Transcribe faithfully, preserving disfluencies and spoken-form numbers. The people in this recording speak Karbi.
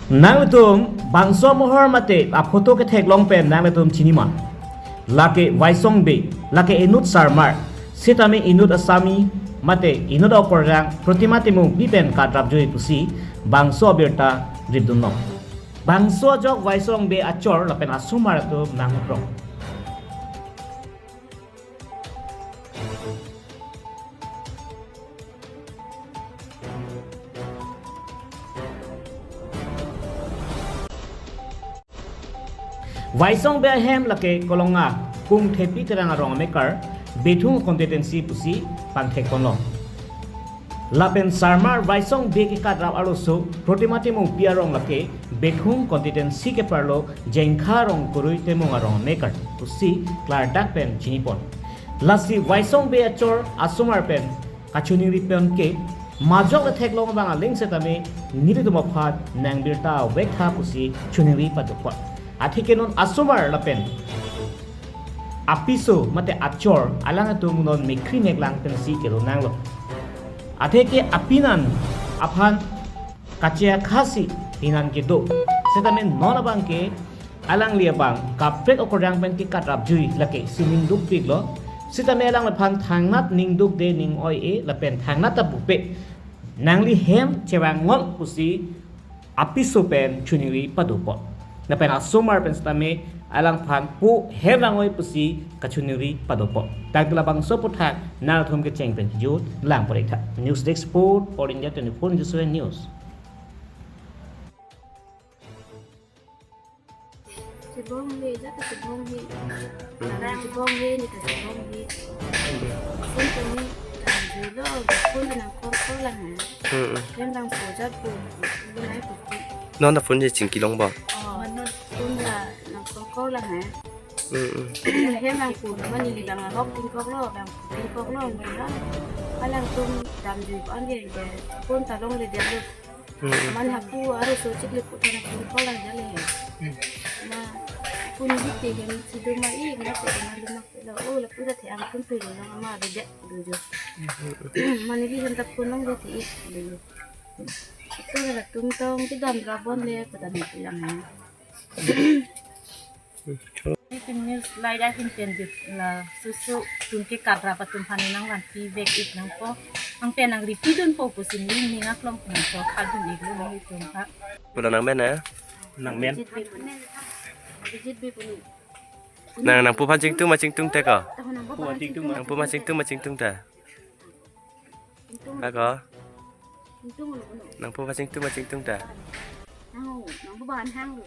Nanglitum bangso amohor mate aphoto ketheklong pen nanglitum chini ma? Lake Waisong Bey, lake inut sarmar, sitame inut asami mate inut okorjang Protima Timungpi pen kadrapjui pusi bangso abirta ripdunlong. Bangso ajok Waisong Bey achor lapen asomar atum nangmukrong. Waisong Bey ahem lake Kolonga, Kungthepi Terang arong amekar, Bethung constituency pusi pangthekponlong. Lapen sarmar Waisong Bey kekadrap arloso Protima Timungpi arong lake Bethung constituency keparlo Jengkha Rongkurui Timung arong amekar pusi klardak pen chinipon. Lasi Waisong Bey achor asomar pen kachiningri pen ke majok le theklong abang aling setame nelitum aphan nangbirta vektha pusi chiningri padopon. Atheke non asomar lapen apiso mate achor alangtum non mekkri meklang pensi kelonanglo. Atheke apinan aphan kache akhasi hinan kedo. Setame non abang ke alangli abang kaprek okorjang pen kekadrapjui lake si ningdukpiklo. Setame alangliphan thangnat ningdukde ning oi-e lapen thangnat ta bupe. Nangli hem chevangnon pusi apiso pen chiningri padopon. Lapen asomar pen setame alangphan po hem vang-oi pusi kachiningri padopon. Tangte labangso aputhak nangtum kecheng pen kejut lang porektha. News Desk Report, All India twenty-four into seven News. Chibong he, jata chibong he. Chibong he, neta chibong he. Phone kami, julo, phone nang kor kor lang he. Hmm. Yang lang po jat po, bunai po. Non ta phone je chingkilong ba? Oh, non phone la nang kor kor lang he. Hmm. Yang lang po, mane neli lang ahok tingkoklo, lang tingkoklo, nela. Alangtum damjui ko-an dia, phone ta longledetlo. Hmm. Mane hapu arloso chiklo pu thana phone call lang jale he. Hmm. Ma phone bite hem si do ma i, ma te na luma ke lo. O lapu ta the angkun pe lo ma be de do jo. Hmm. Mane neli hem ta phone longde ti i lo. Ito latum tong kedam rabon le pada ni lang he. News laida hin pen dit la susu tum kekadrap atum aphan nangvanpi vek ik nangpo. Nang pen nangripidunpo pusi neli ning aklong nangso khadun iklo nelitum ha. Pura nang men ya? Nang men. Abhijit Bey pu. Nang nangpo aphan chingtung ma chingtungte ko? Tahu nangpo aphan chingtung. Nangpo aphan chingtung ma chingtungte? Ako? Nangpo aphan chingtung ma chingtungte? Nang, nangpo aphan hang lo.